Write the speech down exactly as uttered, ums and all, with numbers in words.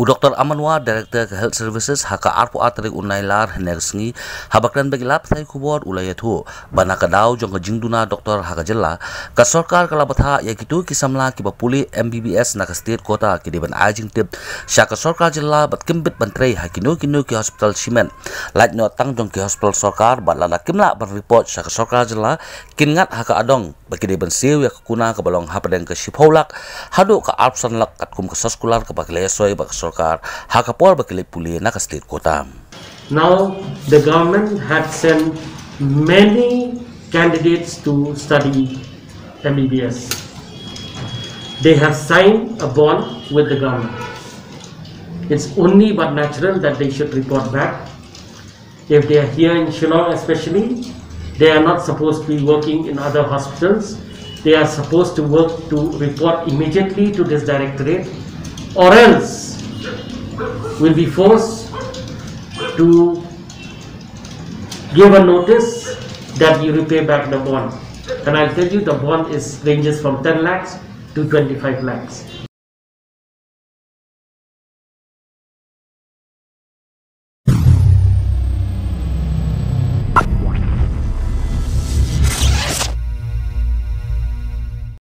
U Dr Aman War, Director ka Health Services, ha ka arphew ar tarik u Nailar hynne ka sngi, haba kren bad ki lad pathai khubor u la ïathuh ba na ka daw jong ka jingduna doktor ha ka jylla, ka sorkar ka la bthah ïa kito ki samla kiba pule M B B S na ka state quota ki dei ban ai jingtip sha ka sorkar jylla bad kim bit ban trei ha kino kino ki hospital shimet, lait noh tang jong ki hospital sorkar, bad lada kim lah ban report sha ka sorkar jylla, kin ngat ha ka adong ba ki dei ban siew ïa ka kuna kaba long hapdeng ka shiphew lak haduh ka arphew san lak katkum ka soskular kaba ki la ïasoi bad ka sorkar ha ka por ba ki leit pule na ka state quota. Now, the government had sent many candidates to study M B B S. They have signed a bond with the government. It's only but natural that they should report back. If they are here in Shillong especially, they are not supposed to be working in other hospitals. They are supposed to work to report immediately to this directorate, or else will be forced to give a notice that you repay back the bond. And I'll tell you, the bond is ranges from ten lakhs to twenty-five lakhs.